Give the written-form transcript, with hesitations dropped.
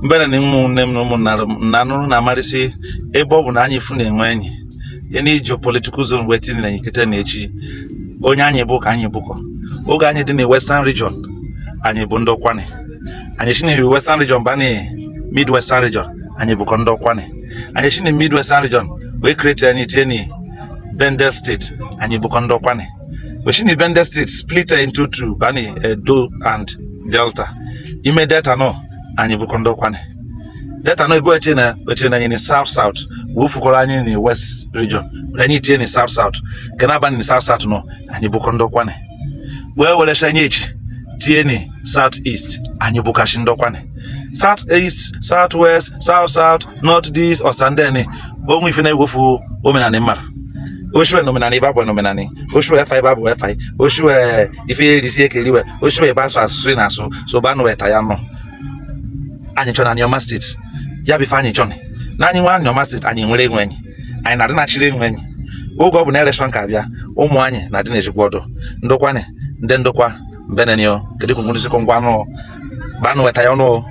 Mbere na ụmụnne m na ụmụnna m na anụrụ na amarịsị ebe ọ bụ na anyị fụ na-enwe enyi ya na iji political zone wee tinye na anyị kete na echi onye anyị bụ ka anyị bụkọ. Oge anyị dị na Western Region, anyị bụ ndị Ụkwanị. Anyị si na Western Region ba na Mid Western Region, anyị bụkọ ndị Ụkwanị. Anyị si na Mid Western Region wee create anyị tie na Bendel State, anyị bụkọ ndị Ụkwanị. We si na Bendel State split into two ba na Edo and Delta. Ime Delta nọ, anyị bụkọ ndị Ụkwanị. Delta nọ ebe oche na oche na anyị na South South wee fukọrọ anyị na West Region were anyị tie na South South nke na-aba na South South nọ, anyị bụkọ ndị Ụkwanị. Wee were anyị echi tie na South East, anyị bụkachi ndị Ụkwanị. South East, South West, South South, North this ọsandeni onwe ife na-ewefu omenala mmadụ. Oshuwe na omenala ibe abụ na omenala oshuwe efa ibe abụ efa oshuwe ife erisi ekeriwe oshuwe ebe asụ asụsụ ị na-asụ so ba weta ya nọ. Anyị chọ na Anioma Steeti, ya bụ ife anyị chọ na anyị nwee Anioma Steeti, anyị nwere enwe enyi, anyị na-adị na-achịrị enwe enyi. Oge ọ bụ na election ka abịa, ụmụ anyị na-adị na-ejikwa ọdụ ndokwanị ndị ndokwa mbenenio. Kedu ka ngwụsịkọ ngwa anụ banụ weta ya ọnụ?